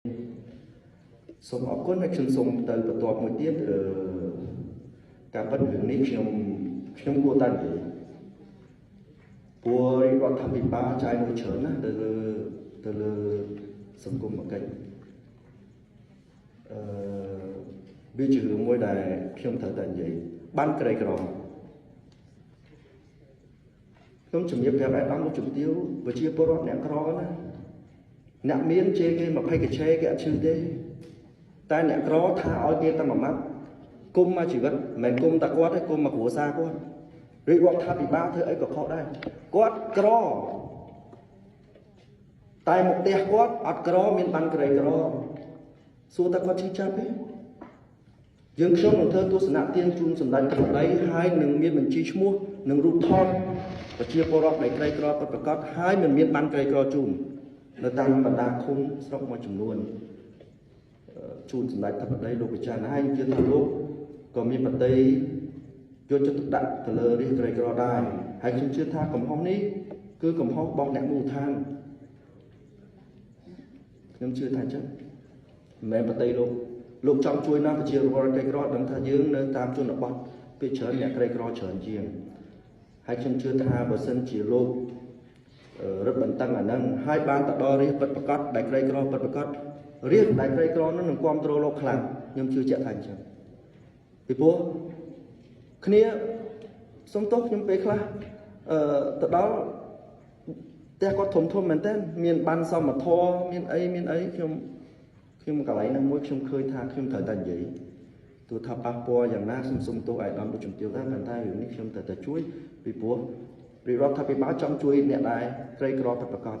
សូមអរគុណហើយខ្ញុំសូមទៅបន្ទាប់មួយទៀតអឺការពិតរឿងនេះខ្ញុំខ្ញុំគួរតែនិយាយព្រោះរាជរដ្ឋាភិបាលចាយលុយច្រើនណាស់ទៅលើសង្គមកិច្ចអឺវាជារឿងមួយដែលខ្ញុំត្រូវតែនិយាយបានក្រីក្រខ្ញុំជំរាបប្រាប់ឯកឧត្តមលោកជំទាវប្រជាពលរដ្ឋអ្នកក្រណាអ្នកមានជេរគេ20កឆេគេអត់ឈឺទេ តែអ្នកក្រថាឲ្យគេតែមួយម៉ាត់គុំមកជីវិតមិនមែនគុំតែគាត់ទេគុំមកគ្រួសារគាត់រាជរដ្ឋាភិបាលធ្វើអីក៏ខុសដែរគាត់ក្រតែមកផ្ទះគាត់អត់ក្រមានបានក្រីក្រសួរតែគាត់ឈឺចាប់ទេយើងខ្ញុំនឹងធ្វើទស្សនៈទានជូនសម្ដេចធិបតីហើយនឹងមានបញ្ជីឈ្មោះនិងរូបថតប្រជាពលរដ្ឋដែលក្រីក្រពិតប្រាកដហើយមិនមានបានក្រីក្រជូននៅតាមបណ្ដាឃុំស្រុកមួយចំនួន ជូនសម្ដេចធិបតីលោកពិចារណាហើយជឿថាលោកក៏មានបតីយកចិត្តទុកដាក់ទៅលើរាជក្រីក្រដែរហើយខ្ញុំជឿថាកំហុសនេះគឺកំហុសរបស់អ្នកមូលដ្ឋានខ្ញុំជឿថាអញ្ចឹងមិនមែនបតីលោកលោកចង់ជួយណាស់ប្រជាពលរដ្ឋក្រីក្រដឹងថាយើងនៅតាមជនបទពេលច្រើនអ្នកក្រីក្រច្រើនជាងហើយខ្ញុំជឿថាបើសិនជាលោករឹតបន្តឹងអាហ្នឹងហើយបានទៅដល់រាជពិតប្រកបដែលក្រីក្រពិតប្រកបរាជដែលក្រីក្រនោះនឹងគ្រប់គ្រងលោកខ្លាំងខ្ញុំជឿជាក់ថាអញ្ចឹងពីព្រោះគ្នាសុំទោសខ្ញុំពេលខ្លះអឺទៅដល់ផ្ទះគាត់ធំធំមែនតើមានបានសមធម៌មានអីមានអីខ្ញុំខ្ញុំកន្លែងហ្នឹងមួយខ្ញុំឃើញថាខ្ញុំត្រូវតែនិយាយទោះថាប៉ះពាល់យ៉ាងណាខ្ញុំសុំទោសឯកឧត្តមលោកជំទាវដែរប៉ុន្តែរឿងនេះខ្ញុំត្រូវតែជួយពីព្រោះរាជរដ្ឋាភិបាលចង់ជួយអ្នកដែលក្រីក្រពិតប្រាកដ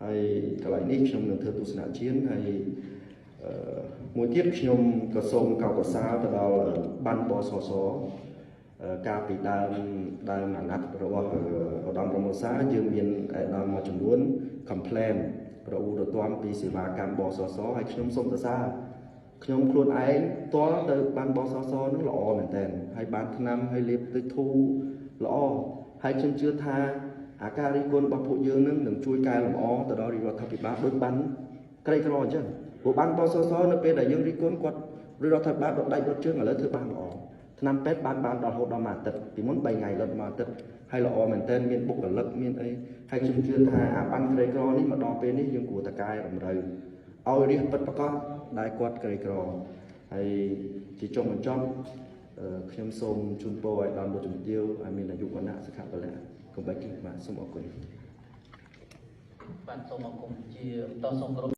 ហើយកន្លែងនេះខ្ញុំនឹងធ្វើទស្សនៈជាហើយអឺមួយទៀតខ្ញុំក៏សូមកោតសរសើរទៅដល់បានបសសកាលពីដើមដើមអាណត្តិរបស់ឧត្តមប្រមោសាយើងមានឯកឧត្តមមួយចំនួន complain រអ៊ូរទាំពីសេវាកម្មបសសហើយខ្ញុំសូមសរសើរខ្ញុំខ្លួនឯងតល់ទៅបានបសសនឹងល្អមែនតើហើយបានថ្នាំហើយលេបទៅធូរល្អហើយខ្ញុំជឿថាអាការរិះគន់របស់ពួកយើងនឹងនឹងជួយកែលម្អទៅដល់រាជរដ្ឋាភិបាលដូចបានក្រីក្រអញ្ចឹងព្រោះបានបសសនៅពេលដែលយើងរិះគន់គាត់រាជរដ្ឋាភិបាលដុតដៃដុតជើងឥឡូវធ្វើបានល្អថ្នាំពេទ្យបានបានដល់រហូតដល់មួយអាទិត្យពីមុន3ថ្ងៃដល់មួយអាទិត្យហើយល្អមែនទែនមានបុគ្គលិកមានអីហើយខ្ញុំជឿថាអាបានក្រីក្រនេះមកដល់ពេលនេះយើងគួរតែកែតម្រូវឲ្យរាជពិតប្រាកដដែលគាត់ក្រីក្រហើយជាចុងបញ្ចប់ខ្ញុំសូមជូនពរឲ្យដល់លោកជំទាវឲ្យមានអាយុវណ្ណៈសុខៈពលៈកុំបីគិតបាទសូមអរគុណ បាទសូមអរគុណជាបន្តសូមគោរព